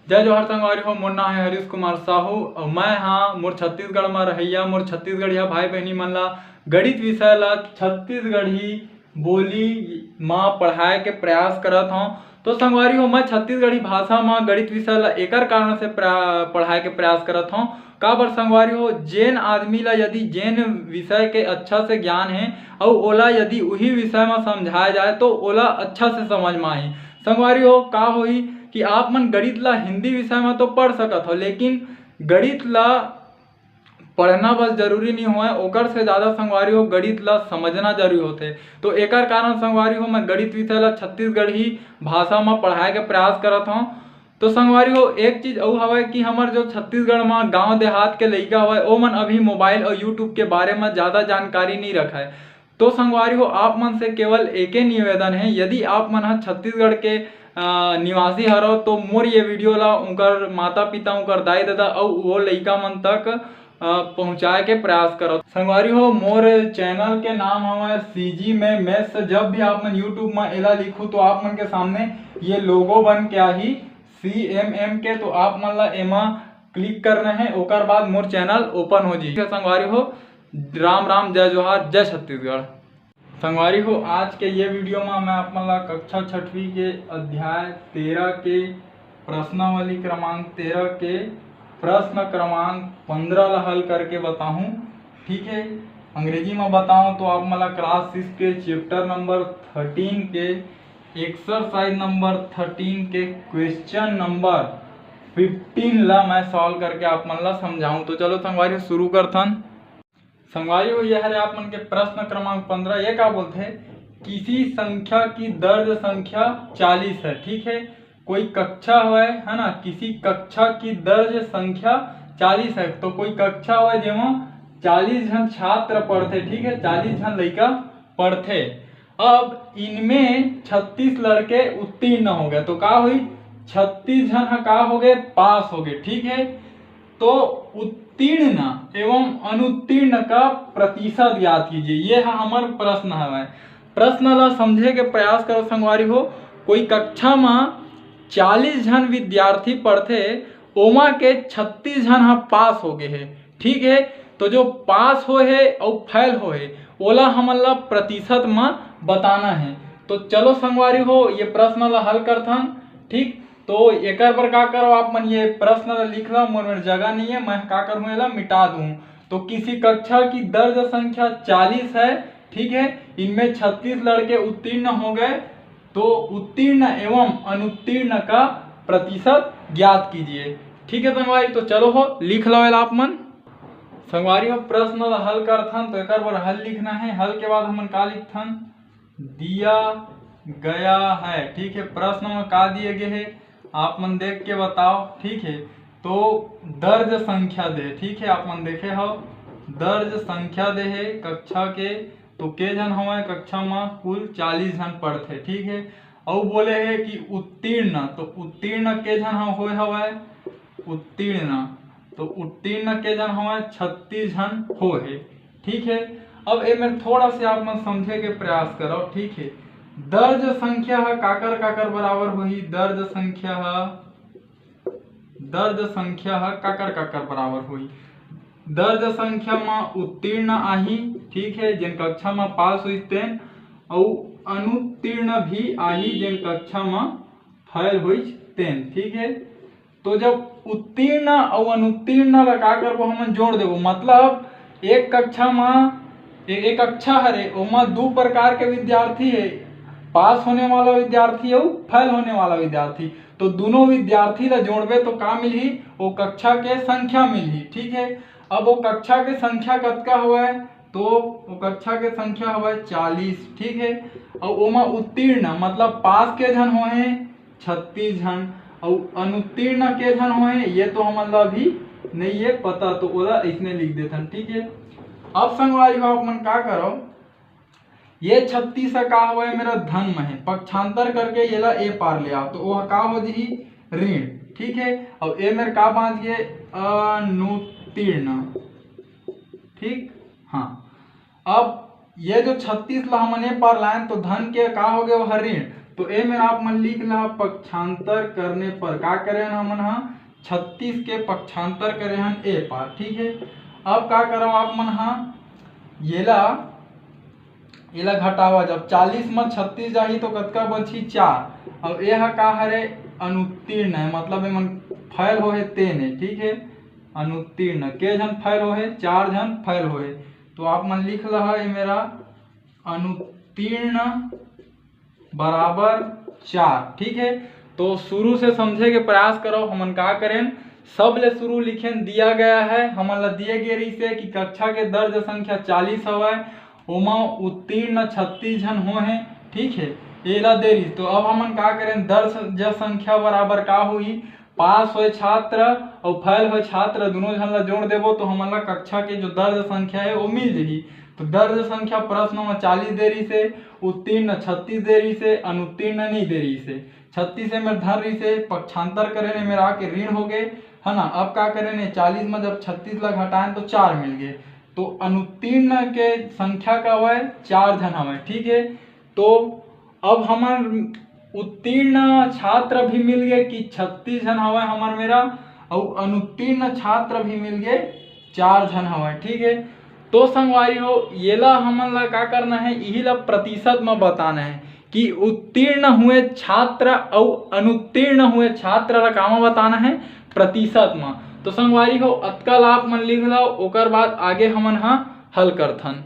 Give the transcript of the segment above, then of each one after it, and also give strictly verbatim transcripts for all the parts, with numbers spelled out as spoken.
जय जोहार संगवारी हो, मोर नाम है हरीश कुमार साहू और मैं हाँ मोर छत्तीसगढ़ में रहैया मोर छत्तीसगढ़िया भाई बहनी मन ला गणित विषय ला छत्तीसगढ़ी बोली मा पढ़ाए के प्रयास करत हौं। तो संगवारी हो, मैं छत्तीसगढ़ी भाषा मा गणित विषय ला एकर कारण से प्रा-, पढ़ाए के प्रयास करत हौं। काबर संगवारी हो, जेन आदमी ला यदि जेन विषय के अच्छा से ज्ञान है और ओला यदि उही विषय मा समझाया जाए तो ओला अच्छा से समझ मा आही। संगवारी हो, का होही कि आप मन गणित ला हिंदी विषय मा तो पढ़ सकत हो, लेकिन गणित ला पढ़ना बस जरूरी नहीं होय, ओकर से ज़्यादा संगवारी हो गणित ला समझना जरूरी होथे। तो एकर कारण संगवारी हो मैं गणित विषय ला छत्तीसगढ़ी भाषा मा पढ़ाए के प्रयास करत हौं। तो संगवारी हो, एक चीज अउ हवय कि हमर जो छत्तीसगढ़ मा गांव देहात के लइका हवय, ओमन अभी मोबाइल और YouTube के बारे मा ज़्यादा जानकारी नहीं रखय। तो संगवारी हो, आप मन से केवल एके निवेदन है, यदि आप मन ह छत्तीसगढ़ के, अ, निवासी हरव तो मोर ये वीडियो ला उनकर माता पिता, उनकर दाई ददा अउ वो लइका मन तक, अ, पहुँचाए के प्रयास करव। संगवारी हो, मोर चैनल के नाम हवय CG में Maths। जब भी आप मन YouTube में एला लिखू तो आप मन के सामने ये लोगो बन के आही CMM के, तो आप मन ला एमा क्लिक करना है, ओकर बाद मोर चैनल ओपन हो जाही। संगवारी हो, राम राम, जय जोहार, जय छत्तीसगढ़। संगवारी हो, आज के ये वीडियो में मैं आप मन ला कक्षा छठवीं के अध्याय तेरह के प्रश्नावली क्रमांक तेरह के प्रश्न क्रमांक पंद्रह ला हल करके बताहूँ। ठीक है, अंग्रेजी में बताऊँ तो आप मन ला क्लास सिक्स के चैप्टर नंबर थर्टीन के एक्सरसाइज नंबर थर्टीन के क्वेश्चन नंबर फिफ्टीन ला मैं सॉल्व करके आप मन ला समझाऊँ। तो चलो संगवारी हो, शुरू करथन। संगवारी हो, ये हरे आप मन के प्रश्न क्रमांक पंद्रह। ये का बोलथे? किसी संख्या की दर्ज संख्या चालीस है, ठीक है। कोई कक्षा होय, है ना, किसी कक्षा की दर्ज संख्या चालीस है, तो कोई कक्षा होय जेमा चालीस झन छात्र पढ़थे, ठीक है, चालीस झन लइका पढ़थे। अब इनमें छत्तीस लड़के उत्तीर्ण हो गए, तो का हुई? छत्तीस झन ह का हो गए? पास हो गए, ठीक है। तो उत्तीर्ण एवं अनुत्तीर्ण का प्रतिशत ज्ञात कीजिए, ये ह हमर प्रश्न हवय। प्रश्न ला समझे के प्रयास करो संगवारी हो। कोई कक्षा म चालीस झन विद्यार्थी पढ़थे, ओमा के छत्तीस झन ह पास हो गए हे, ठीक है। तो जो पास होए हे अउ फेल होए हे, ओला हमन ला प्रतिशत म बताना है। तो चलो संगवारी हो, ये प्रश्न ला हल करथन, ठीक। तो एकर बर का करो, आप मन ये प्रश्न ला लिख लो, मोर मेर जगह नहीं है, मैं का करूँ, एला मिटा दूँ। तो किसी कक्षा की दर्ज संख्या चालीस है, ठीक है, इनमें छत्तीस लड़के उत्तीर्ण हो गए, तो उत्तीर्ण एवं अनुत्तीर्ण का प्रतिशत ज्ञात कीजिए। ठीक है संगवारी, तो चलो हो, लिख लो एला आप मन। संगवारी हो, प्रश्न ला हल करथन, तो एकर बर हल लिखना है। हल के बाद हमन का लिखथन? दिया गया है, ठीक है। प्रश्न में का दिए गए है, आप मन देख के बताओ, ठीक है। तो दर्ज संख्या दे, ठीक है, आप मन देखे हो, दर्ज संख्या दे है कक्षा के, तो के झन हवय कक्षा में? कुल चालीस झन पढ़थे, ठीक है। अउ बोले है कि उत्तीर्ण, तो उत्तीर्ण के झन ह-, होए हवय? उत्तीर्ण, तो उत्तीर्ण के झन हवय? छत्तीस झन हो है, ठीक है। अब ए में थोड़ा से आप मन समझे के प्रयास करो, ठीक है। दर्ज संख्या ह काकर काकर बराबर होही? दर्ज संख्या ह, दर्ज संख्या ह काकर काकर बराबर होही? दर्ज संख्या म उत्तीर्ण आही, ठीक है, जेन कक्षा म पास होइस तेन, अउ अनुत्तीर्ण भी आही, जेन कक्षा म फेल होइस तेन, ठीक है। तो जब उत्तीर्ण अउ अनुत्तीर्ण ला का करबो, हमन जोड़ देबो, मतलब एक कक्षा म ए-, एक कक्षा हरे, ओमा दू प्रकार के विद्यार्थी हे, पास होने वाला विद्यार्थी अउ फेल होने वाला विद्यार्थी। तो दोनों विद्यार्थी ला जोड़बे तो का मिलही? वो कक्षा के संख्या मिलही, ठीक है। अब वो कक्षा के संख्या कतका हवय? तो वो कक्षा के संख्या हवय चालीस, ठीक है। अउ ओमा उत्तीर्ण मतलब पास के झन होहे छत्तीस झन, अउ अनुत्तीर्ण के झन होहे, ये तो हमन ला अभी नहीं ये पता, तो ओला इसने लिख देथन, ठीक है। अब संगवारी हो, आप मन का करो, ये छत्तीस ह का हवय? मेरा धन में है, पक्षांतर करके येला ए पार ले आओ, तो वो का हो जही? ऋण, ठीक है। अउ ए मेर का बांच गए? अनुत्तीर्ण, ठीक। हाँ, अब ये जो छत्तीस ला हमन ए पार लायन, तो धन के का हो गए? वो ह ऋण। तो ए मेर आप मन लिख लहा, पक्षांतर करने पर का करे हन हमन हा, छत्तीस के पक्षांतर करे हन ए पार। ठीक है, अब का करव आप मन हा, येला, येला घटावा, जब चालीस म छत्तीस जाही तो कतका बचही? चार। अब ए हा का हरे? अनुत्तीर्ण है, मतलब एमन फेल होहे तेन है। ठीक है, अनुत्तीर्ण के झन फेल होहे? चार झन फेल होहे। तो आप मन लिख लहा ए मेरा, अनुत्तीर्ण बराबर चार। ठीक है, तो शुरू से समझे के प्रयास करो। हमन का करेन, सबले शुरू लिखेन दिया गया है, हमन ला दिए गे रहिसे कि कक्षा के दर्ज संख्या चालीस हवय, ओमा उत्तीर्ण छत्तीस झन हो हैं। ठीक है, एला दे रहिस, तो अब हमन का करेन, दर्ज संख्या बराबर का होही? पास होए छात्र अउ फेल होए छात्र, दोनों झन ला जोड़ देबो तो हमन ला कक्षा के जो दर्ज संख्या है वो मिल जही। तो दर्ज संख्या प्रश्न में चालीस दे रहिसे, उत्तीर्ण छत्तीस दे रहिसे, अनुत्तीर्ण नहीं दे रहिसे। छत्तीस ए मेर धर रहिसे, पक्षांतर करे ने मेर आके ऋण हो गए, है ना। अब का करे ने, चालीस में जब छत्तीस ला घटाएं तो चार मिल गए, तो अनुत्तीर्ण के संख्या का हवय? चार झन हवय। ठीक है, तो अब हमर उत्तीर्ण छात्र भी मिल गए कि छत्तीस झन हवय हमर मेरा, अउ अनुत्तीर्ण छात्र भी मिल गए, चार झन हवय। ठीक है, तो संगवारी हो, येला हमन ला का करना है, इही ला प्रतिशत में बताना है कि उत्तीर्ण हुए छात्र अउ अनुत्तीर्ण हुए छात्र ला कामा बताना है, प्रतिशत में। तो संगवारी हो, अतका ला आप मन लिख लो, ओकर बाद आगे हमन हा हल करथन।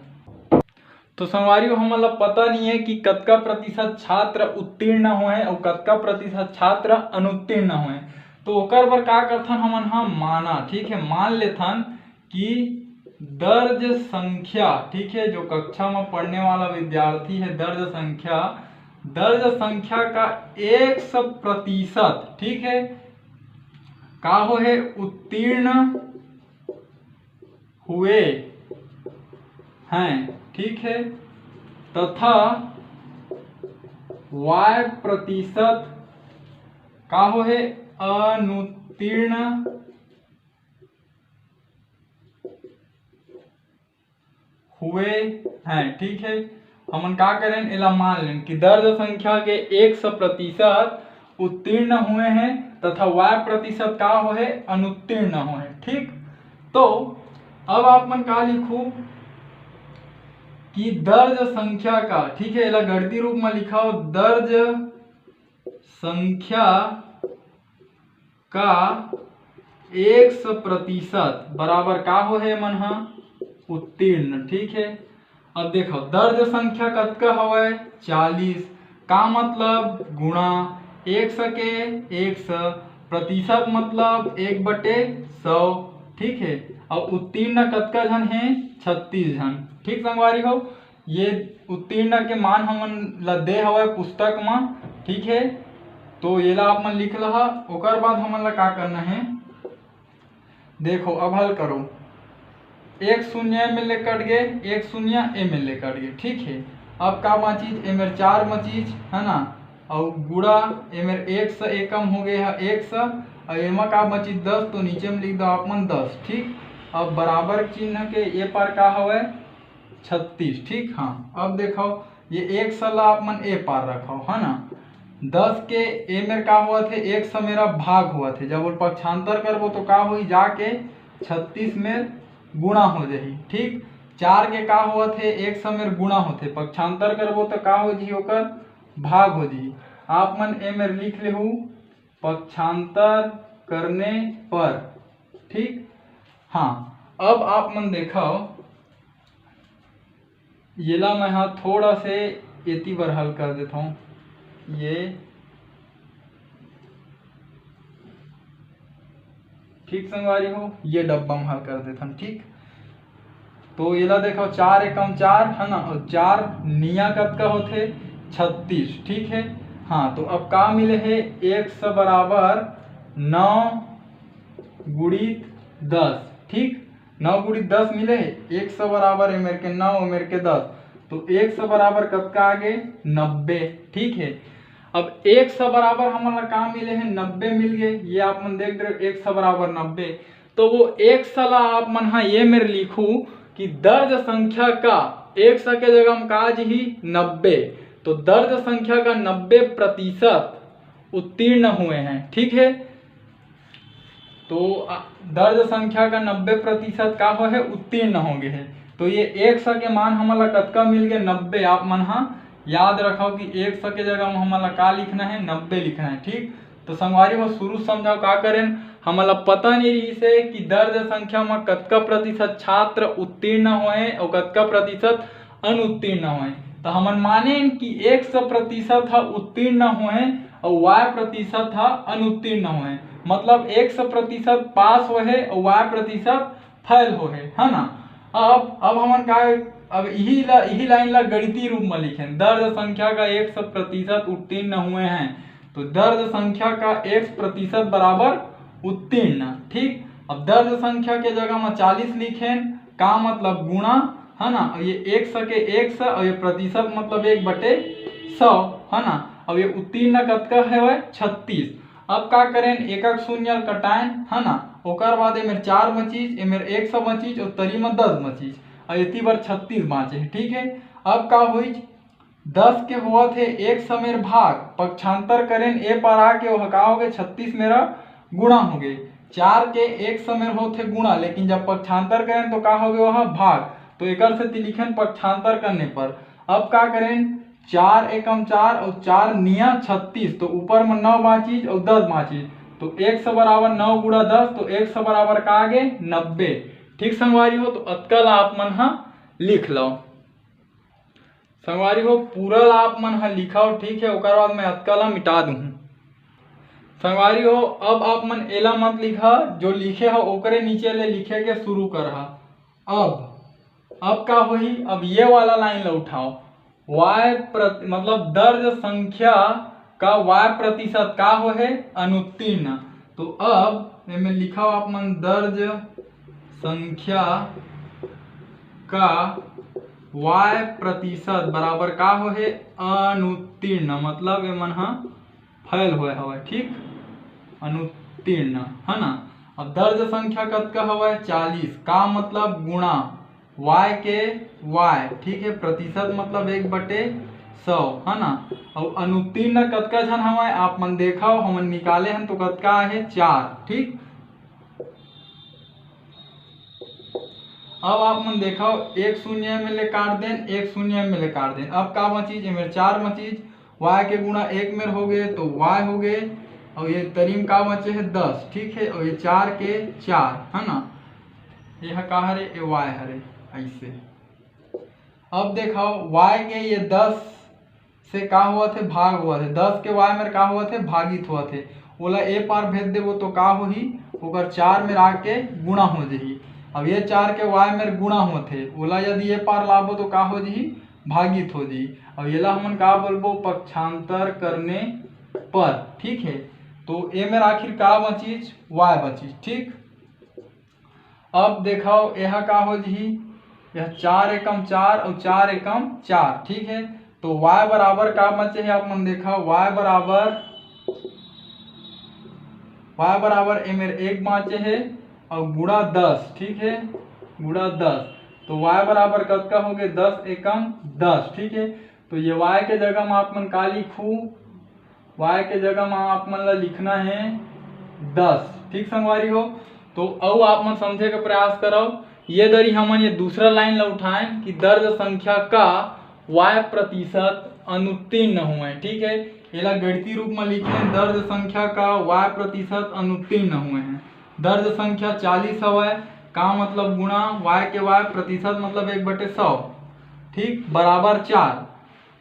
तो संगवारी हो, हमन ला पता नहीं है कि कतका प्रतिशत छात्र उत्तीर्ण होए अउ कतका प्रतिशत छात्र अनुत्तीर्ण होए। तो ओकर बर का करथन हमन हा, माना, ठीक है, मान लेथन कि दर्ज संख्या, ठीक है, जो कक्षा में पढ़ने वाला विद्यार्थी है, दर्ज संख्या, दर्ज संख्या का एक सौ प्रतिशत, ठीक है, का हो है, उत्तीर्ण हुए हैं, ठीक है, तथा वाय प्रतिशत का हो है, अनुत्तीर्ण हुए हैं। ठीक है, हमन का करें, एला मान लें कि दर्ज संख्या के एक सौ प्रतिशत उत्तीर्ण हुए हैं तथा वाय प्रतिशत का हो है, अनुत्तीर्ण हो है। ठीक, तो अब आप मन का लिखू कि दर्ज संख्या का, ठीक है, एला गणितीय रूप में लिखाओ, दर्ज संख्या का एक सौ प्रतिशत बराबर का हो है, मन हा उत्तीर्ण। ठीक है, अब देखो, दर्ज संख्या कतका हवय? चालीस। का मतलब? गुणा एक सौ के एक सौ, प्रतिशत मतलब एक बटे सौ। ठीक है, अब उत्तीर्ण कतका झन है? छत्तीस झन। ठीक संगवारी हो, ये उत्तीर्ण के मान हमन ला दे हवय पुस्तक म। ठीक है, तो येला आप मन लिख लहा। ओकर बाद हमन ला का करना है, देखो, अब हल करो। एक शून्य ए मेर ले कट गए, एक शून्य ए मेर ले कट गए। ठीक है, अब का बाँचिस? ए मेर चार बाँचिस, है ना, अउ गुणा ए मेर एक सौ, ए कम हो गए है, एक सौ, अउ एमा का बाँचिस? दस। तो नीचे में लिख दो आप मन दस। ठीक, अब बराबर चिन्ह के ए पार का हवय? छत्तीस। ठीक, हाँ, अब देखो, ये एक सौ ला आप मन ए पार रखो, है ना। दस के ए मेर का होवत हे? एक सौ मेरा भाग होवत हे। जब ओला पक्षांतर करबो तो का होही? जाके छत्तीस मेर गुणा हो जाही। ठीक, चार के का होवत हे? एक सौ मेर गुणा होथे, पक्षांतर करबो तो का हो जाही? ओकर भाग हो जाही। आप मन ए मेर लिख लेहू, पक्षांतर करने पर। ठीक, हाँ, अब आप मन देखो, येला मैं हा थोड़ा से एती बर हल कर देथव। ये ठीक संगवारी हो, ये डब्बा में हल कर देथन। ठीक, तो येला देखो, चार एकम चार, है ना, और चार निया कतका होथे? छत्तीस। ठीक है, हाँ, तो अब का मिले हे? एक सौ बराबर नौ गुणित दस। ठीक, नौ गुणित दस मिले हे, एक सौ बराबर ए मेर के नौ, ए मेर के दस, तो एक सौ बराबर कतका आ गे? नब्बे। ठीक है, अब एक सौ बराबर हमन ला का मिले हे? नब्बे मिल गए। ये आप मन देख रहे हो, एक सौ बराबर नब्बे, तो वो एक सौ ला आप मन हा ये मेर लिखू कि दर्ज संख्या का एक सौ के जगह में का जी ही? नब्बे। तो दर्ज संख्या का नब्बे प्रतिशत उत्तीर्ण हुए हैं। ठीक है, तो दर्ज संख्या का नब्बे प्रतिशत का हो है, उत्तीर्ण हो गए है। तो ये एक सौ के मान हमन ला कतका मिल गए? नब्बे। आप मन हा याद रखो कि एक सौ के जगह में हमन ला का लिखना है? नब्बे लिखना है। ठीक, तो संगवारी हो, शुरू समझाओ का करें, हमन ला पता नहीं रही से कि दर्ज संख्या में कतका प्रतिशत छात्र उत्तीर्ण होए और कतका प्रतिशत अनुत्तीर्ण होए। तो हमन माने कि एक सौ प्रतिशत ह उत्तीर्ण होए और वाय प्रतिशत ह अनुत्तीर्ण होए, मतलब एक सौ प्रतिशत पास होए और वाय प्रतिशत फेल होए, है ना। अब अब हमन का, अब यही ला, यही लाइन ला गणितीय रूप में लिखें, दर्ज संख्या का एक सौ प्रतिशत उत्तीर्ण हुए हैं, तो दर्ज संख्या का एक्स प्रतिशत बराबर उत्तीर्ण। ठीक, अब दर्ज संख्या के जगह में चालीस लिखें, का मतलब गुणा, है ना, और ये एक्स के एक्स और ये प्रतिशत मतलब एक बटे सौ, है ना। अब ये उत्तीर्ण कतका है? छत्तीस। अब का करें, एक एक शून्य कटाएं, है ना, ओकर बाद एमेर चार बचीज, एमेर एक सौ बचीज और तरी में दस बचीज और इतनी बार छत्तीस बाँचे है। ठीक है, अब का होइज, दस के होवत है एक सौ मेर भाग, पक्षांतर करें ए पार आके ओह का हो गए, छत्तीस मेरा गुणा हो गए। चार के एक सौ मेर होत है गुणा, लेकिन जब पक्षांतर करें तो का हो गए वह भाग, तो एकर से लिखें पक्षांतर करने पर। अब का करें, चार एकम चार और चार निया छत्तीस, तो ऊपर में नौ बाँचीज और दस बाँचीज, तो एक सौ बराबर नौ गुणा दस, तो एक सौ बराबर का आगे नब्बे। ठीक संगवारी हो, तो अतका ला आप मन हा लिख लो। संगवारी हो, पूरा ला आप मन हा लिखाओ, ठीक है, ओकर बाद मैं अतका ला मिटा दूँ। संगवारी हो, अब आप मन एला मत लिखा, जो लिखे हो ओकरे नीचे ले लिखे के शुरू कर हा। अब अब का होही, अब ये वाला लाइन ला उठाओ, वाय प्र, मतलब दर्ज संख्या का वाय प्रतिशत का हो है, अनुत्तीर्ण। तो अब एमे लिखाओ आप मन, दर्ज संख्या का वाय प्रतिशत बराबर का हो है, अनुत्तीर्ण, मतलब एमन हा फेल होए हवय। ठीक, अनुत्तीर्ण, है ना। अब दर्ज संख्या कतका हवय, चालीस, का मतलब गुणा वाय के वाय, ठीक है, प्रतिशत मतलब एक बटे सौ, है ना। और अनुत्तीर्ण कतका झन हवय, आप मन देखो, हमन निकाले हन तो कतका आहे, चार। ठीक, अब आप मन देखो, एक शून्य में ले काट देन, एक शून्य में ले काट देन, अब का बचीज, एमेर चार बचीज, वाय के गुणा एक मेर हो गए तो वाय हो गए, और ये तरी में का बचे है, दस। ठीक है, और ये चार के चार, है ना, ये का हरे, ये वाय हरे। ऐसे अब देखो, वाय के ये दस से का होवत हे, भाग होवत हे। दस के वाय मेर का होवत हे, भागित होवत हे। ओला ए पार भेज देबो तो का होही, ओकर चार मेर आके गुणा हो जही। अब ये चार के वाय मेर गुणा होवत हे, ओला यदि ए पार लाबो तो का हो जही, भागित हो जही। अब एला हमन का बोलबो, पक्षांतर करने पर। ठीक है, तो ए मेर आखिर का बचीज, वाय बचीज। ठीक, अब देखो, यह का हो जही, यह चार एकम चार और चार एकम चार। ठीक है, तो वाय बराबर का बचे है, आप मन देखो, वाय बराबर, वाय बराबर ए मेर एक बचे है और गुणा दस। ठीक है, गुणा दस, तो वाय बराबर कतका हो गए, दस एकम दस। ठीक है, तो ये वाय के जगह में आप मन का लिखू, वाय के जगह में आप मन ला लिखना है दस। ठीक संगवारी हो, तो अउ आप मन समझे के प्रयास करो। ये दरी हमन ये दूसरा लाइन ला उठाएं कि दर्ज संख्या का वाय प्रतिशत अनुत्तीर्ण हुए। ठीक है, एला गणितीय रूप में लिखे, दर्ज संख्या का वाय प्रतिशत अनुत्तीर्ण हुए हैं। दर्ज संख्या चालीस हवय, का मतलब गुणा वाय के वाय, प्रतिशत मतलब एक बटे सौ, ठीक, बराबर चार।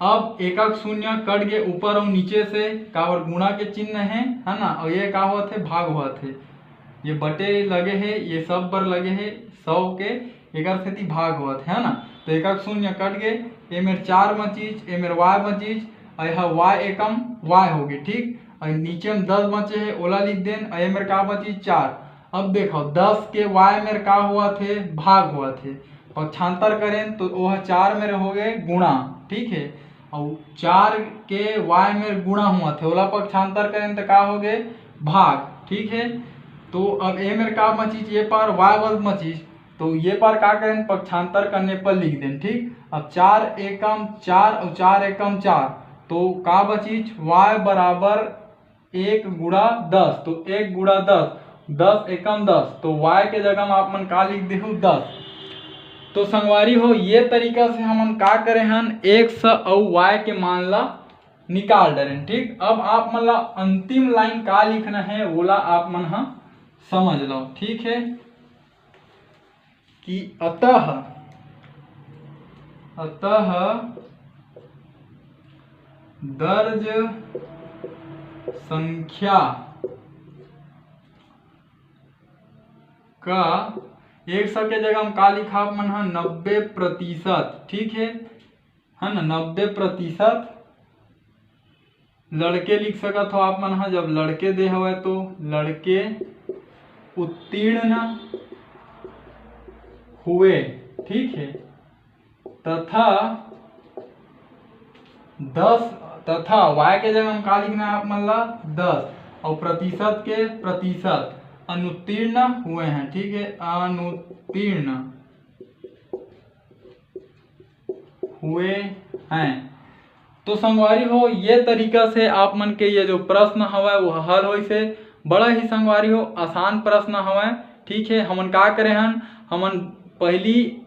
अब एकक शून्य कट के ऊपर और नीचे से, काबर गुणा के चिन्ह है, है ना, और ये का होत है, भाग होत है। ये बटे लगे है, ये सब बर लगे है सौ के, एकर सेती भाग होत है, है ना। तो एकक शून्य कट के, ए मेर चार बचीज, ए मेर वाय बचीज, और यह वाय एकम वाय हो गए, ठीक। और नीचे में दस बचे है, ओला लिख देन, और ए मेर का बचीज, चार। अब देखो, दस के वाय मेर का होत है, भाग होत है। पक्षांतर करें तो वह चार मेर हो गए गुणा, ठीक है, और चार के वाय मेर गुणा होत है, ओला पक्षांतर करें तो का हो गए, भाग। ठीक है, तो अब ए मेर का बचीज, ये पार वाय बस बचीज, तो ये पार का करें, पक्षांतर करने पर लिख दें, ठीक। अब चार एकम चार और चार एकम चार, तो का बचिस? Y बराबर एक गुणा दस, तो एक गुणा दस, दस एकम दस, तो Y के जगह में आप मन का लिख देहू? दस। तो संगवारी हो, ये तरीका से हमन का करे हन, x अउ y के मान ला निकाल डरेन। ठीक, अब आप मन ला अंतिम लाइन का लिखना है, वोला आप मन ह समझ लो। ठीक है, कि अतः, अतः दर्ज संख्या का, एक सौ के जगह हम का लिखा आप मन ह? नब्बे प्रतिशत। ठीक है, है ना, नब्बे प्रतिशत लड़के लिख सकत हो आप मन ह, जब लड़के दे हवय तो लड़के उत्तीर्ण हुए। ठीक है, तथा दस, तथा y के जगह हम का लिखना है आप मन ला? दस, और प्रतिशत के प्रतिशत, अनुत्तीर्ण हुए हैं। ठीक है, अनुत्तीर्ण हुए हैं। तो संगवारी हो, ये तरीका से आप मन के ये जो प्रश्न हवय वो हल होइस हे। बड़ा ही संगवारी हो, आसान प्रश्न हवय। ठीक है, हमन का करे हन, हमन पहली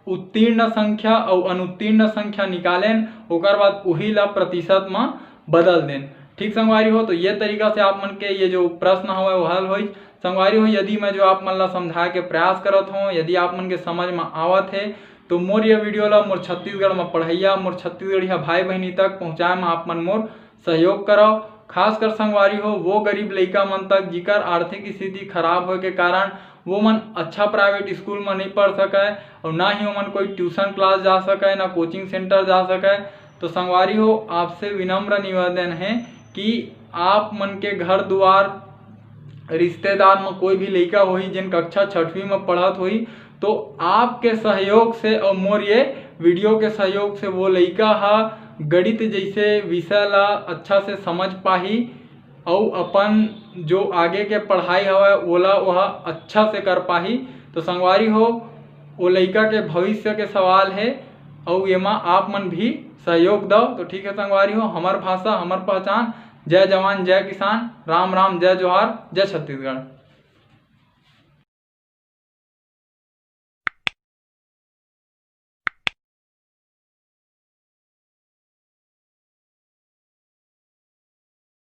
उत्तीर्ण संख्या अउ अनुत्तीर्ण संख्या निकालेन, ओकर बाद उही ला प्रतिशत म बदल देन। ठीक संगवारी हो, तो ये तरीका से आप मन के ये जो प्रश्न हवय वो हल होइस। संगवारी हो, यदि मैं जो आप मन ला समझाए के प्रयास करत हूँ, यदि आप मन के समझ में आवत है, तो मोर ये वीडियो ला मोर छत्तीसगढ़ में पढ़ैया, मोर छत्तीसगढ़िया भाई बहिनी तक पहुँचाए में आप मन मोर सहयोग करव। खासकर संगवारी हो, वो गरीब लइका मन तक, जिकर आर्थिक स्थिति खराब होए के कारण वो मन अच्छा प्राइवेट स्कूल में नहीं पढ़ सके और ना ही ओमन कोई ट्यूशन क्लास जा सके, ना कोचिंग सेंटर जा सके। तो संगवारी हो, आपसे विनम्र निवेदन है कि आप मन के घर दुआर, रिश्तेदार में कोई भी लइका होही, जिन कक्षा छठवीं में पढ़त होही, तो आपके सहयोग से और मोर ये वीडियो के सहयोग से वो लइका ह गणित जैसे विषय ला अच्छा से समझ पाही, अउ अपन जो आगे के पढ़ाई हवय, ओला ओहा अच्छा से कर पाही। तो संगवारी हो, ओ लइका के भविष्य के सवाल हे, अउ एमा आप मन भी सहयोग दव। तो ठीक है संगवारी हो, हमर भाषा, हमर पहचान। जय जवान, जय किसान, राम राम, जय जोहार, जय छत्तीसगढ़।